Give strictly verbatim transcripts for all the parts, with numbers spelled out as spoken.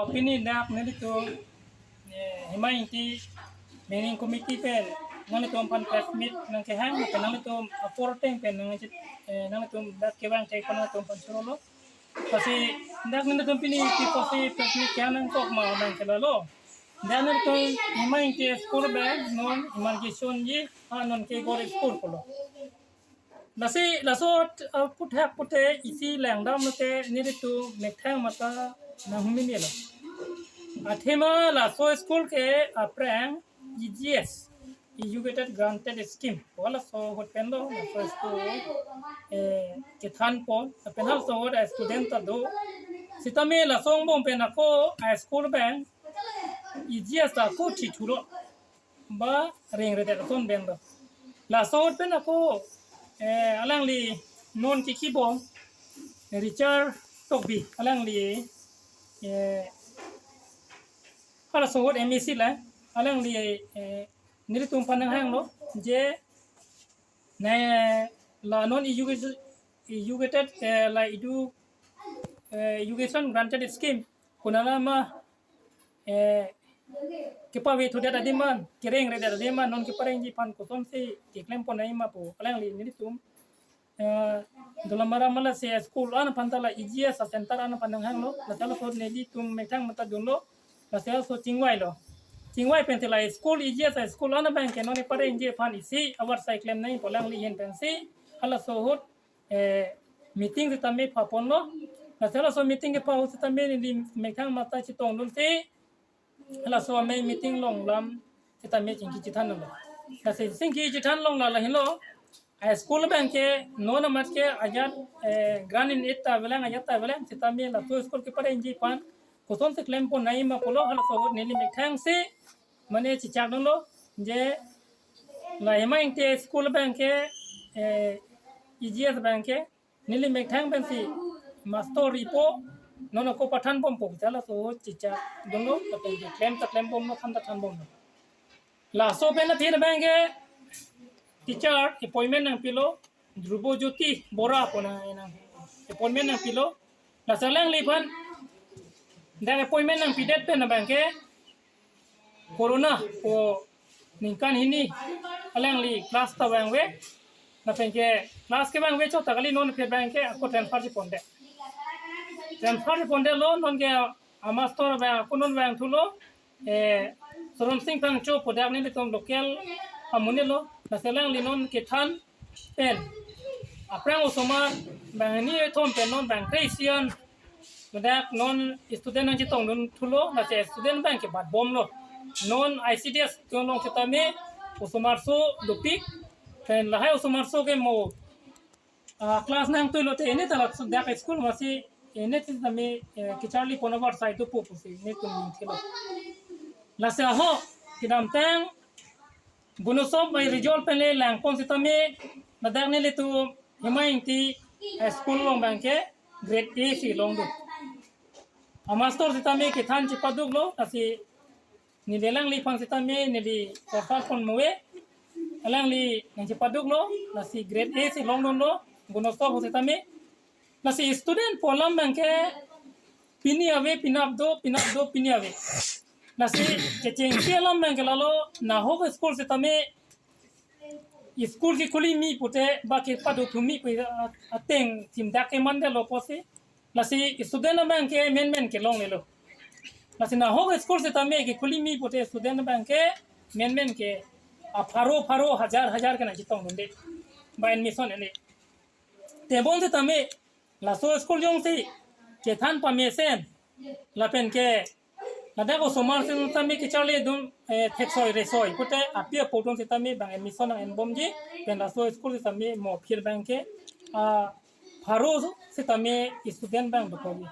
Pini dak nelitum, eh, Hima Ingti Managing Committee pen nanglitum aphan press meet nangkehang, pen nanglitum apor ateng pen nang, eh, nanglitum dak kevang thek pen nanglitum aphan chorolo. Lasi dak nelitum pini pi apotsi press meet kehang nangkok ma nangkelalo. Dak nelitum Hima Ingti school abang non emergency ji, ha non ke gor school pulo. Lasi laso, uh, aphuthak pute isi langdam lote nelitum methang mata nanghumini lo. Athema laso school ke aphrang E G S, Educated Granted Scheme, wala laso ahut pen lo laso school, eh, kethanpon, lapen halaso ahut a-student ta do. Sitame laso angbong pen ako a-school abang E G S ta ako thithulo, ba rengredet ason pen do. Laso ahut pen ako, eh, alangli non kiki bom, Richard Tokbi, alangli, eh, halaso ahut M A C la, alangli, eh, nelitum aphan nanghanglo je, ne la non education, educated, eh, la edu, eh, education granted scheme konat ma, eh, kepave thudet adim an, kerengredet adim an non keparengji aphan kosonsi keklempon nangji ma pu alangli nelitum, eh, Dolamara ma lasi school an aphan ta la E G S a-center an aphan nanghanglo, la halaso ahut nelitum methang mata dunlo, lasi halaso chingvailo. Chingvai pen te la school E G S a-school an abang ke non keparengji aphan isi avarsai klem nangji pu alangli ahin pensi halaso ahut, eh, meeting sitame phaponlo. Lasi halaso meeting kepha ahut sitame neli methang mata chetongdunsi halaso amei meeting along lam sitame chingki chethanlo. Lasi chingki chethan along la lahenlo, a-school abang ke non amat ke ajat, eh, grant in aid ta avelang, ajat ta avelang, sitame laso school keparengji aphan kosonsi klempon nangji ma pulo, halaso ahut neli methangsi mane chechakdunlo je la Hima Ingti school abang ke, eh, E G S abang ke neli methang pensi master ripo, non ako pathanbompo, halaso ahut chechakdunlo, lapen ke klem ta klembomlo, than ta thanbomlo. Laso pen aphi abang ke teacher appointment nangpilo, Dhrubo Jyoti Bora pu nang, nang appointment nangpilo. Lasi alangliphan dak appointment nangpidet pen abang ke corona pu ningkan hini alangli class ta vangve. Lapen ke class kevangve chot ta kali, non aphi abang ke ako transfer chepondet. Transfer chepondetlo, non ke a-master abang ako non vangthulo, eh, Soron Sing Phangcho pu dak nelitum local amonit lo. Lasi alangli non kethan pen aphrang osomar banghini kethom pen non bangkre isi an ladak non student nangchetongdunthulo, lasi student abang ke batbomlo. Non I C D S atum along sitame osomarso dopik, pen lahai osomarso ke mo, ah, class nangtui lote ene ta ladak school masi ene sitame, eh, kacharlipon avarsai dopo pusi nelitum ningthelo. Lasi ahok kedamtang Gunosop bai result pen le langpon sitame ladak nelitum Hima Ingti school along abang ke grade A si longdun. A-master sitame kethan chepaduklo, lasi neli alangliphan sitame neli transfer pon muve, alangli nangchepaduklo, lasi grade A si longdunlo Gunosop sitame. Lasi student pu alam abang ke pini ave, penap do, penap do, pini ave. Lasi kechengsi alam abang ke lalo, nahok school sitame school kekhuli mi pute ba kepadothu mi pu ateng thimdak ke mandetlo pusi. Lasi student abang ke menmen kelonglelo. Lasi nahok school sitame kekhuli mi pute student abang ke menmen ke, ah, pharo pharo, hajar hajar ke nangchetongdunde ba admission ene. Tebon sitame laso school jongsi kethan pamesen lapen ke ladak osomar sitame kacharlidun, eh, theksoi resoi pute api apotun sitame bang admission nang-enbomji, pen laso school sitame mo aphi abang ke, ah, pharo sitame student abang dopo.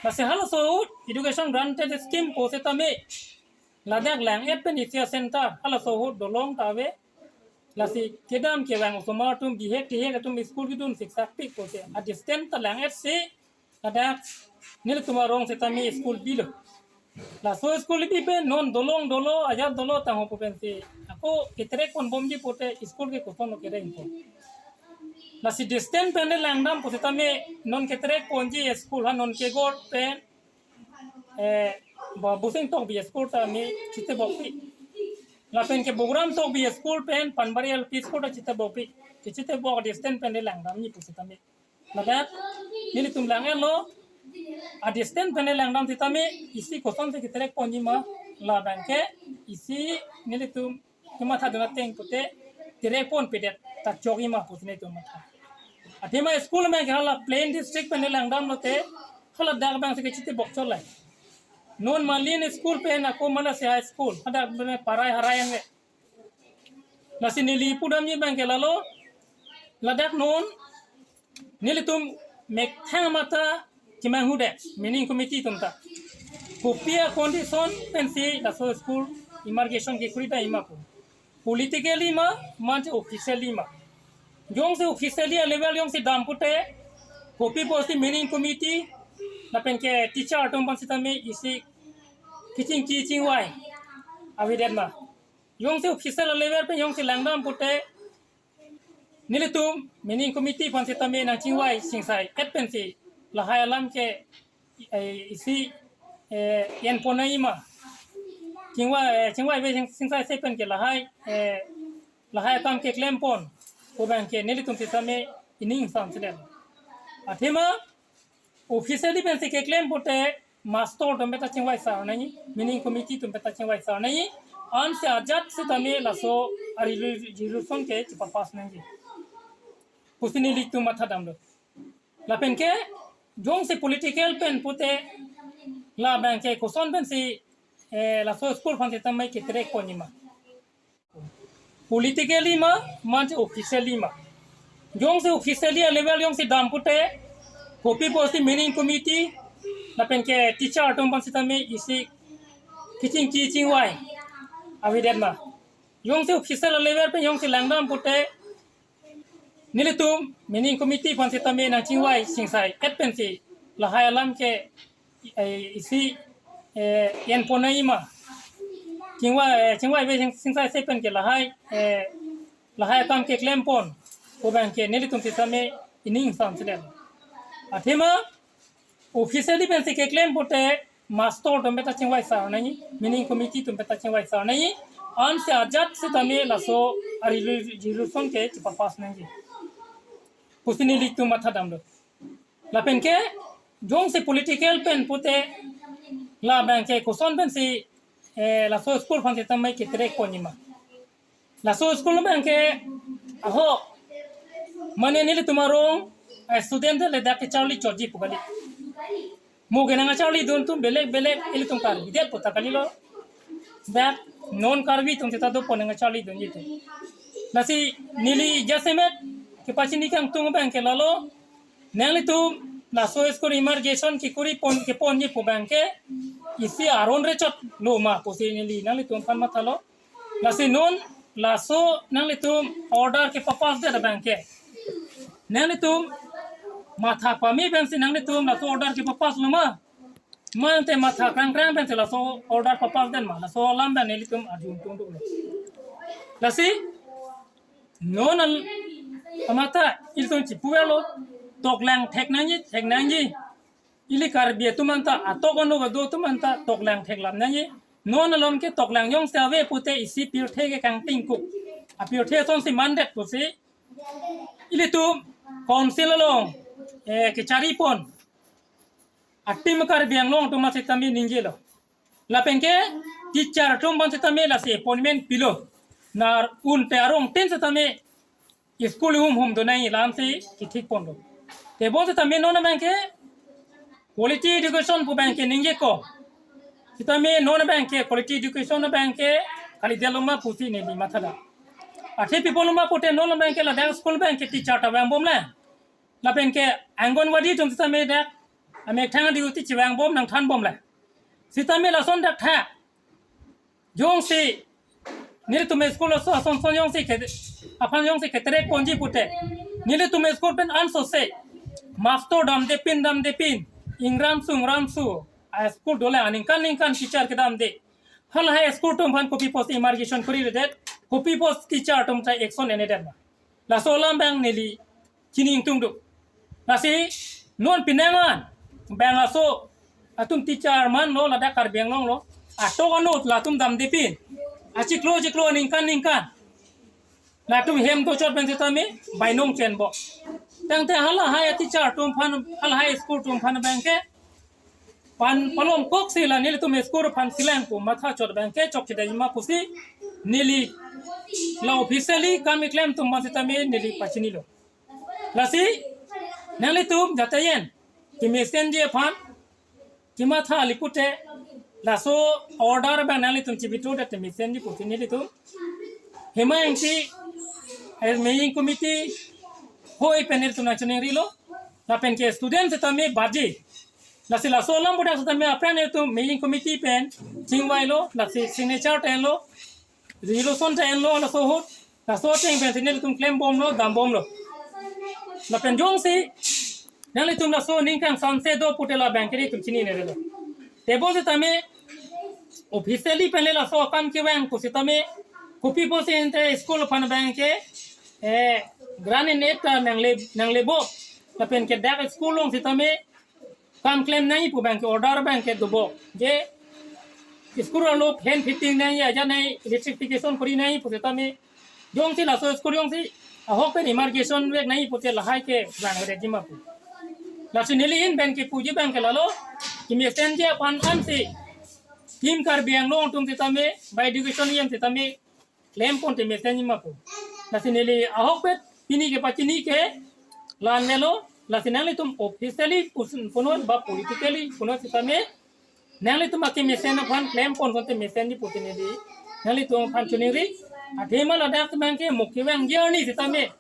Lasi halaso ahut education granted scheme pu sitame ladak lang-et pen isi a-center halaso ahut dolong ta ave. Lasi kedam kevang osomar atum bihek tihek atum school kedun siksak pik pusi a-distance ta lang-et si ladak nelitum arong sitame school bilo. Laso school bi pen non dolong dolo, ajat dolo tangho pu pensi ako keterek ponbomji pute school ke kosonlo kerengpo. Lasi distance pen le langdam pu sitame non keterek ponji school ha non ke gor pen eh, ba Bosing Tokbi school ta mi chitebokpi. Lapen ke Bogram Tokbi school pen Panbari L P school ta chitebokpi. Chitebok distance pen le langdamji pu sitame. Ladak nelitum lang-etlo, a distance pen le langdam sitame isi kosonsi keterek ponji ma, labang ke isi nelitum kemathadun ateng pute terek ponpedet ta chokji ma pusi nelitum matha. Athema school abang ke hala plain district pen le langdam lote, hala dak abangsi kechitebok cholai. Non Malin school pen ako Malasi High School, hadak pen parai harai ange. Lasi neli pudamji abang ke lalo, ladak non nelitum methang mata kemanghudet, meaning committee atum ta. Kopi a condition pensi laso school emergation kekuri ta ima pu. Politically ma, mate officially ma. Jongsi officially a level jongsi dam pute, kopi pusi meaning committee, lapen ke teacher atum aphan sitame isi kechingki chingvai avedet ma. Jongsi official a level pen jongsi langdam pute, nelitum meaning committee aphan sitame nangchingvai singsai et pensi lahai alam ke, eh, isi, eh, enpon nangji ma. Chingvai, eh, chingvai ave sing-, singsai se pen ke lahai, eh, lahai akam keklempon pu abang ke nelitum sitame ining sam selen. Athema officially pensi keklem pute master atum penta chingvai sar nangji, meaning committee atum penta chingvai sar nangji, ansi ajat sitame laso a resolution ke chipapass nangji pusi nelitum mathadamlo. Lapen ke jongsi political pen pute, labang ke koson pensi, eh, laso school aphan sitame keterek ponji ma. Politically ma, mate officially ma. Jongsi officially a level jongsi dam pute, kopi pusi meaning committee, lapen ke teacher atum aphan sitame isi kechingki chingvai avedet ma. Jongsi official a level pen jongsi langdam pute, nelitum meaning committee aphan sitame nangchingvai singsai et pensi lahai alam ke, eh, isi, eh, enpon nangji ma. Chingvai, eh, chingvai ave sing-, singsai se pen ke lahai, eh, lahai akam keklempon pu abang ke nelitum sitame ining sam selen. Athema officially pensi keklem pute master atum penta chingvai sar nangji, meaning committee atum penta chingvai sar nangji, ansi ajat sitame laso a resolution ke chipapass nangji pusi nelitum mathadamlo. Lapen ke jongsi political pen pute, labang ke koson pensi, eh, laso school aphan sitame keterek ponji ma. Laso school abang ke, aho, mane nelitum arong, eh, student le dak kecharli chotji pu kali. Mo ke nangcharlidun atum belek belek, ilitum Karbi det pu ta kalilo. Dak non Karbi atum seta dopo nangcharlidunji atum. Lasi neli jasemet kepachini kangtung abang ke lalo, nanglitum laso school emergation kekuri pon, keponji pu abang ke isi aron rechotlo ma pusi neli nanglitum aphan mathalo. Lasi non laso nanglitum order kepapassdet abang ke, nanglitum matha pame pensi nanglitum laso order kepapasslo ma? Mate matha krangkrang pensi laso order papassdet ma? Laso alam abang nelitum arjutungduklo. Lasi non al-, amatha ilitum chipuverlo, toklang thek nangji, thek nangji. Ili Karbi atum anta, atok anok kedo atum anta toklang theklap nangji. Non along ke toklang jongsi ave pute isi pirthe ke kangtingkuk. A pirthe asonsi mandet pusi ilitum council along, eh, kecharipon a-team Karbi Anglong atum sitame ningjelo. Lapen ke teacher atum aphan sitame lasi appointment pilo. Nar unte arong tin sitame school humhumdun nangji alamsi kethikponlo. Tebon sitame non abang ke quality education pu abang ke ningjeko. Sitame non abang ke quality education abang ke kalidetlo ma pusi neli mathadam. Athe pi pulo ma pute non abang ke ladak school abang ke teacher ta vangbomle. Lapen ke Anganwadi atum sitame dak amethang duty chivangbom nangthanbomle. Sitame lason dak tha. Jongsi nelitum school aso asonson jongsi ke, aphan jongsi keterek ponji pute, nelitum school pen ansose master damde pin damde pin, ingramsu ingramsu a-school dole, aningkan ningkan teacher kedamde. Halahai school atum aphan kopi pusi emergation kuriredet, kopi pusi teacher atum ta action enedet ma? Laso alam abang neli chini ingtungduk. Lasi non penang an abang laso atum teacher manlo ladak Karbi Anglong lo, atok anut latum damde pin, achiklo chiklo, ningkan ningkan latum hem dochot pen sitame bainong chenbom. Tangte halahai teacher atum aphan, halahai school atum aphan abangke pan palomkoksi la nelitum school aphan silang pu mathachot abangke chokchedetji ma pusi neli la officially kam keklem atum aphan sitame neli pachinilo. Lasi nanglitum jatayen kemesenji aphan kematha alikute laso order abang nanglitum chibithudet mesenji pusi nelitum Hima Engti, eh, Making Committee hoi pen nelitum nangchiningrilo. Lapen ke student sitame baji. Lasi laso alam bodak sitame aphrang nelitum Making Committee pen chingvailo, lasi signature tenlo, resolution tenlo, laso ahut, laso ateng pen si nelitum klembomlo, dambomlo. Lapen jongsi nanglitum laso ning kangsamse do pute la abangke nelitum chininerlo. Tebonsitame officially pen le laso akam kevang pusitame kopi pusi ante school aphan abangke, eh, grant in aid ta nangle, nanglebom. Lapen ke dak school along sitame kam klem nangji pu abangke order abangke dobom. Je school arlo fan fitting nangji, ajat nangji, electrification kori nangji pusitame jongsi laso school jongsi ahok pen embarkation vek nangji pute lahai kevangvedetji ma pu. Lasi neli ahin pen kepuji abangke lalo, kemesenji aphan ansi Team Karbi Anglong atum sitame, ba education E M sitame klempon te mesenji ma pu. Lasi neli ahokpet pini kepachini ke la-an melo, lasi nanglitum officially puson punon ba politically punon sitame nanglitum akemesen aphan klempon asonte mesenji pusi neli nanglitum aphan chiningri. Athema ladak abangke mo kevangji arni sitame,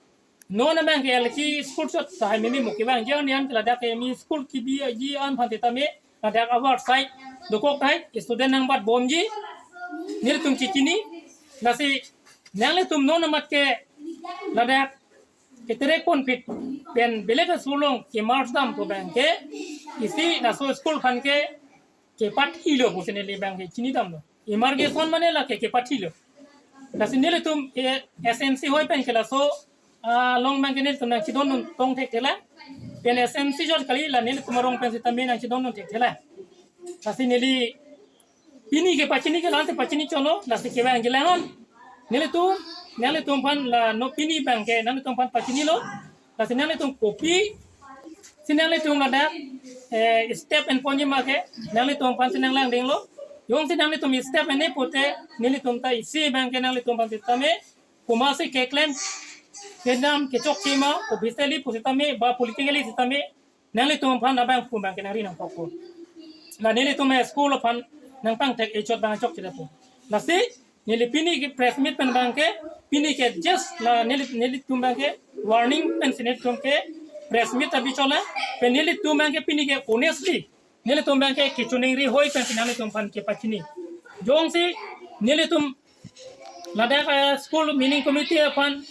non abangke L P school chot tahai mimi mo kevangji arni an, ladak ke mi school kebiji an aphan sitame ladak award sai dokok tahai student nangbatbomji nelitum chechini. Lasi nanglitum non amat ke ladak keterekponpit pen belek school along ke-merge dam pu abangke isi laso school aphan ke kepathilo pusi neli abangke chinidamlo. Embarkation mane lake kepathilo. Lasi nelitum, eh, S M C hoi pen ke laso, ah, along abangke nelitum nangchidondun tong thekthelang. Pen S M C jor kali, la nelitum arong pen sitame nangchidondun thekthelang. Lasi neli pini kepachini ke la-an te pachini cholo, lasi kevangjilang an. Nelitum, nanglitum aphan la non pini abangke nanglitum aphan pachinilo. Lasi nanglitum kopisi nanglitum ladak, eh, step enponji ma ke nanglitum aphansi nanglangdinglo. Jongsi nanglitum step en-e pute nelitum ta isi abangke nanglitum aphan sitame komatsi keklem kedam kechokche ma, officially pusitame ba politically sitame nanglitum aphan abang pu abangke nangri nangkokpo. La nelitum school aphan nangpangthek echot abang chokchedetpo. Lasi neli pini ke press meet pen abangke, pini ke just la neli, nelitum abangke warning pensi nelitum ke press meet ta bichola, pen nelitum abangke pini ke honestly nelitum abangke kechiningri hoi pensi nanglitum aphan kepachini. Jongsi nelitum ladak, eh, school Making Committee aphan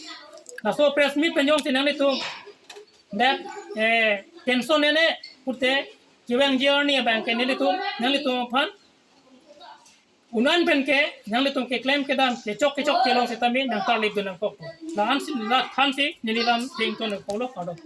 laso press meet pen jongsi nanglitum dak, eh, tension en-e pute kevangji arni abangke nelitum, nanglitum aphan unan pen ke nanglitum keklem kedam kechok kechokche along sitame nangtarlipdun nangkokpo. La-ansi, la-an thansi neli lam thengton nangkoklo, kardom.